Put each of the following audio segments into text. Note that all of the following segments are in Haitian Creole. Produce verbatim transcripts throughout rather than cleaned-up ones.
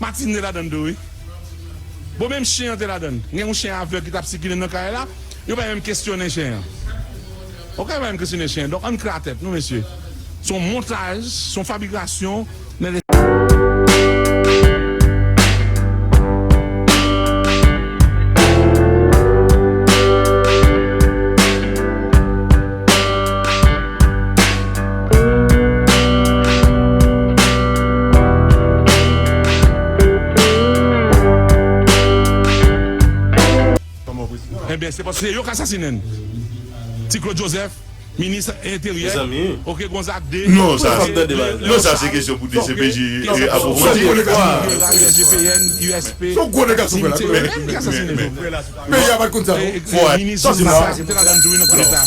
Martine te ladann tou, wi. Bon, menm chen an te ladann. Gen yon chen avèg ki t ap sikile nan kay la, yo pa menm kesyonnen chen an. Ok, yo pa menm kesyonnen chen an. Donk, ann klè tèt nou, mesye. Se yon montaj, se yon fabrikasyon. Ebyen, se paske se yo k asasinen n. Ti Claude Joseph, minis enteryè, ok, Gonzague de. Non, sa, non, sa se kesyon pou D C P J apwofondi. G P N, U S P, se yo menm ki asasinen Jovenel. Peyi a pa t konn sa, non. Minis Jistis te ladann tou, wi, nan koudeta.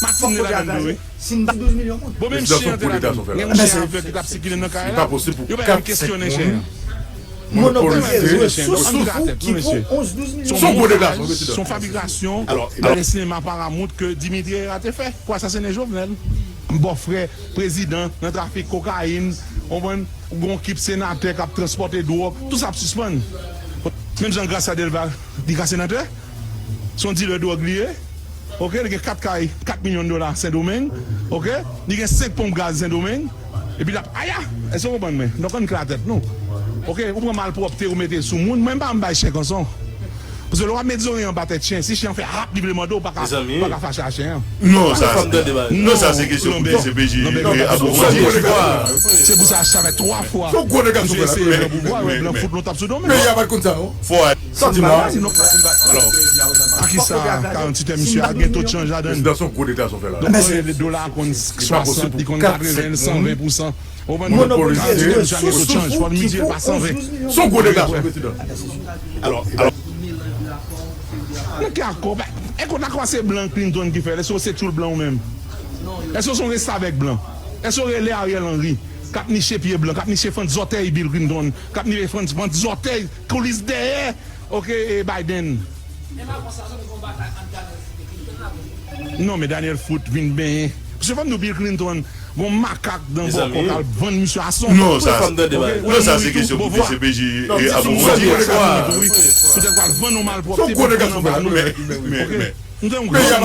Martine te ladann tou, wi. Bon, menm chen an te ladann. Gen yon chen avèg ki t ap sikile nan kay la. Yo pa menm kesyonnen chen an. Monopòlize resous sou ki pou onz, douz milyon. Se yon fabrikasyon nan sinema Paramount ke Dimitri Herrera te fè pou asasinen Jovenel. M bòfrè prezidan nan trafik kokayin, konprann, ou gon kip senatè k ap transpòte dwòg, tout sa ap sispann. Menm jan Gracia Delva, li ka senatè? Se yon dilè dwòg li ye. Ok, li gen kat kay, kat milyon dola Sendomeng. Ok, li gen senk ponp gaz Sendomeng. Epi l ap, aya! Èske w konprann mwen? Donk, ann klè tèt nou. Ok, ou pran malpwòpte, ou mete sou moun. Mwen, m pa, m bay chen kanson. Paske lè w ap met zoranj anba tèt chen, si chen an fè hap, li vle mòde w, ou pa ka, ou pa ka fache a chen an. Non, sa, non, sa se kesyon pou D C P J apwofondi. Se pou sa, sa fè twa fwa misye eseye pran pouvwa, yo blan fout nou tap sou do men. Fò a santi mwen. Alò, a kisa karanntuit è misye a gen to chanj ladan l? Donk, dola a konn swasant, li konn katreven, san ven pousan. Ou konprann? Monopòlize resous sou ki pou onz, douz milyon. Se yon gwo dega, prezidan. Alò, alò. Nan ki akò? E konn akò se blan Clinton ki fè l? Èske w se tchoul blan ou menm? Èske w se yon restavèk blan? Èske w rele Ariel Henry k ap niche pye blan, k ap niche fant zòtèy Bill Clinton, k ap niche fant, fant zòtèy koulis dèyè, ok, e Biden? Non, men Daniel Foot vin benyen. Paske fò m di w Bill Clinton, gon makak nan bòkò k al vann misye a san. Non, sa, non, sa se kesyon pou D C P J apwofondi. Poutèt w al vann yon malpwòpte pou pran anba nou. Nou te yon gwo peyi, gwo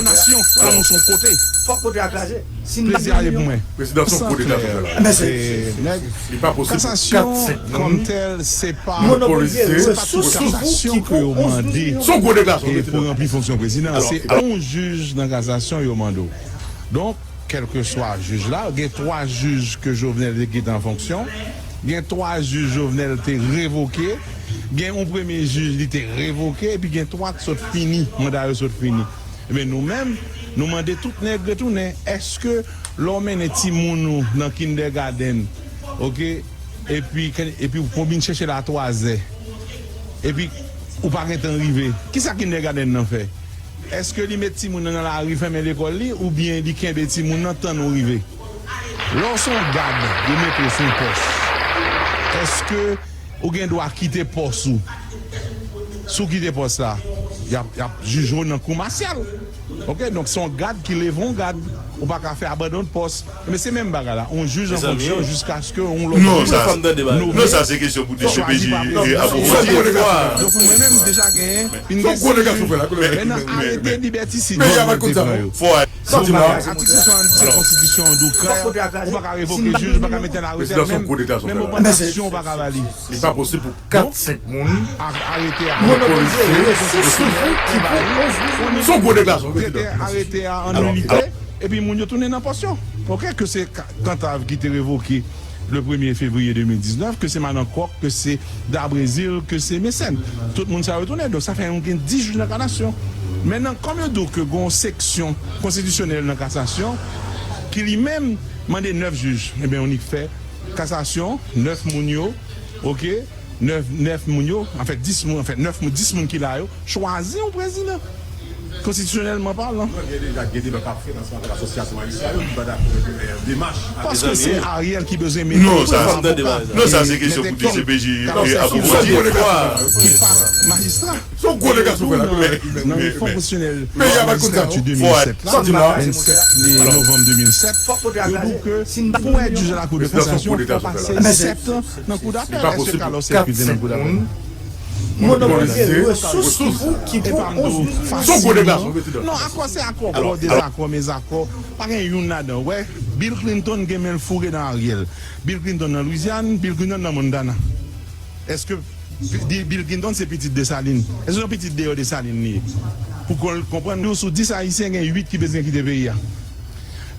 nasyon, la nou se yon kote. Fòk kote a kraze. Plezi a ye pou mwen. Prezidan, se yon kout deta. Kasasyon kòmtèl, se pa, se pa tout kasasyon ke yo mande pou ranpli fonksyon prezidan. Se yon jij nan kasasyon yo mande w. Donk, kèlkeswa jij la, gen twa jij ke Jovenel te kite an fonksyon, gen twa jij Jovenel te revoke, gen yon premye jij li te revoke, epi gen twa k sot fini, manda yo sot fini. Ebyen, nou menm, nou mande tout nèg retounen. Èske lè w mennen timoun ou nan kindègadenn, ok, epi, epi w konbin chèche l a twazè, epi ou pa gentan rive, kisa kindègadenn nan fè? Èske li met timoun nan nan lari, fèmen lekòl li, oubyen li kenbe timoun nan tann ou rive? Lè w se yon gad, yo mete w sou yon pòs, èske ou gen dwa kite pòs ou? Si w kite pòs la, y ap, y ap jije w nan kou masyal. Ok, donk se yon gad ki leve yon gad. Ou pa ka fè abandon de pòs. Men se menm bagay la. Yon jij an fonksyon jiskaske yon lòt jij nome. Non, sa se kesyon pou D C P J apwofondi. Donk, mwen menm, m deja genyen, vin gen sis jij. Men nan arete Liberticide, Jovenel te pran yo. Atik senk swasanndisèt konstitisyon an di w klè, ou pa ka revoke jij, ou pa ka mete l a retèt menm. Menm ogmantasyon, ou pa ka ba li. Li pa posib pou kat, senk moun. Arete a. Monopòlize resous ki pou onz, douz milyon. Se yon gwo deklarasyon, prezidan. Arete a an nilite, epi moun yo tounen nan pòs yo. Ok, ke se Ka-, Cantave ki te revoke le premye fevriye de mil diznèf, ke se Madan Kòk, ke se Dabrésil, ke se Mécène. Tout moun sa yo tounen. Donk, sa fè nou gen dis jij nan kasasyon. Mentnan, kòm yo di w ke gen yon seksyon konstitisyonèl nan kasasyon, ki li menm mande nèf jij, ebyen, on y fè kasasyon, nèf moun yo, ok, nèf, nèf moun yo, anfèt, dis moun, anfèt, nèf moun, dis moun ki la yo, chwazi yon prezidan. Konstitisyonèlman palan. Gen deja gen deba k ap fèt ansanm avèk asosyasyon ayisyen yo ki pa dakò avèk demach. Paske se Ariel ki bezwen mete non, sa, non, sa se kesyon pou D C P J apwofondiman. Ki pa majistra. Se yon gwo dega sou fè la. Nan yon fon konstitisyonèl lejislatif de mil sèt la, vennsèt novanm de mil sèt, yo di ke pou èt jij a la Cour de cassation, fò pase sèt an nan kou dapèl. Èske Carlos Serge te nan kou dapèl? Monopolize resous ki pou, ki pou onz milyon. Se yon gwo dega sou fè la. Non, akò se akò, akò, dezakò, mezakò. Pa gen youn ladan. Wè, Bill Clinton gen men l foure nan Ariel. Bill Clinton nan Louisiane, Bill Clinton nan Montana. Èske Bi-, Bill Clinton se pitit Desalin? Èske se yon pitit deyò Desalin li ye? Pou kon-, konprann nou, sou dis Ayisyen, gen uit ki bezwen kite peyi a.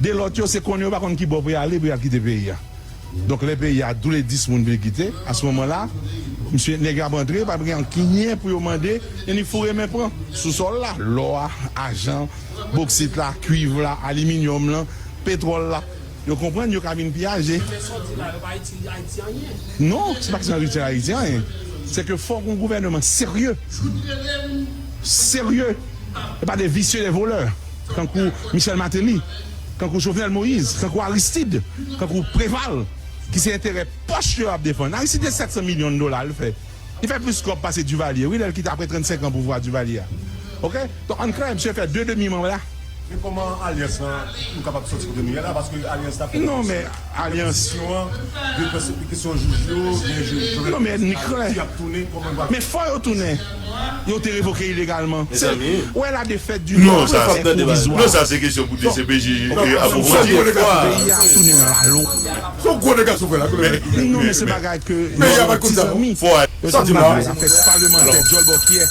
De lòt yo, se konnen yo pa konn ki bò pou y ale pou y al kite peyi a. Donk, lè peyi a, tou le dis moun vle kite, a se moman la, misye nèg ap antre, pa gen anyen pou yo mande, e ni foure men pran sou sòl la, lò a, ajan, boksit la, kwiv la, aliminyòm lan, petwòl la. Yo konprann, yo ka vin piyaje. Non, se pa kesyon Ayiti, Ayiti anyen. Se ke fòk yon gouvènman serye. Serye. E pa de visye, de volè. Kankou Michel Martelly, kankou Jovenel Moïse, kankou Aristide, kankou Préval, ki se enterè pòch yo ap defann. Aristide se sèt san milyon dola l fè. Li fè plis kòb pase Duvalier, wi, lè l kite apre trannsenk an pouvwa Duvalier a. Oke? Donk, ann klè, misye fè de demi manda. Men kòman alyans lan, nou kapab soti kote nou ye la, paske alyans la fè... Non, men alyans... Kesyon an, de pèsonn, kesyon jij yo, gen jij Jovenel... Non, men ni klè. Ki ap tounen, kòman... Men fò yo tounen. Yo te revoke ilegalman. Mezanmi. Wè la défaite du non, sa, non, sa se kesyon pou D C P J apwofondi. Peyi a tounen nan lalo. Se yon gwo dega sou fè la. Non, men se bagay ke... Men y a pa konn sa non. Fò a... Yo te di la, afè palmantè djòl bòkyè.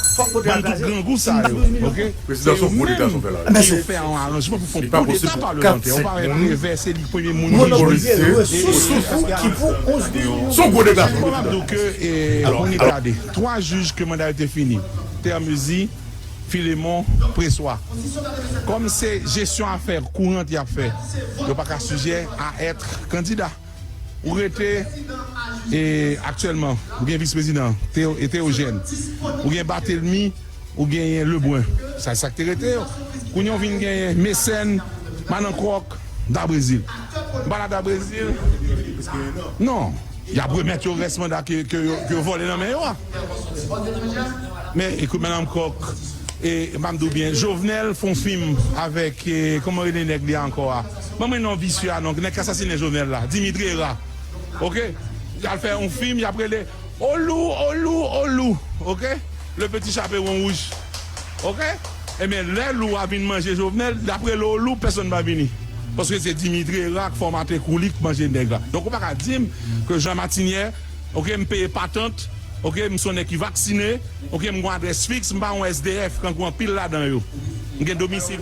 Bann tout grangou sa yo, oke? Prezidan, se yon gwo dega sou fè la. Men se fè yon aranjman pou fè yon koudeta palmantè. Ou pa wè Prevè se li premye moun ki jwe. Monopolize resous ki pou onz milyon. Se yon gwo dega. Bon, m ap di w ke, e, bon, n gade twa jij ke manda yo te fini. Termezi, Filemon, Preswa. Kòm se jesyon afè kourant y ap fè, yo pa ka sijè a èt kandida. Ou rete, e, aktyèlman, ou gen vis prezidan, Théo-, e, Théogène. Ou gen Barthélemy, ou genyen Lebrun. Sa, sa k te rete yo. Kounye a w vin genyen Mécène, Manankwòk, Dabrezil. M pa la Dabrezil. Non. Y ap remèt yo rès manda ke, ke yo, ke yo vòlè nan men yo a. Men, ekout, Manankwòk, e, m ap di w byen, Jovenel fè yon fim avèk, e, kòman rele nèg li a ankò a? Ban mwen non visye a non, nèg k asasinen Jovenel la, Dimitri Hérard. Oke? Y al fè yon fim, y ap rele Olou, Olou, Olou. Oke? Le Petit Chaperon Rouge. Oke? Ebyen, lè lou a vin manje Jovenel, dapre lou, lou, pèsonn pa vini. Paske se Dimitri Hérard k fòmate kou li k manje nèg la. Donk, ou pa ka di m ke Jean Martinière, oke, m peye patant, oke, m se yon nèg ki vaksine, oke, m gon adrès fiks, m pa yon S D F, kankou anpil ladan yo. M gen domisil.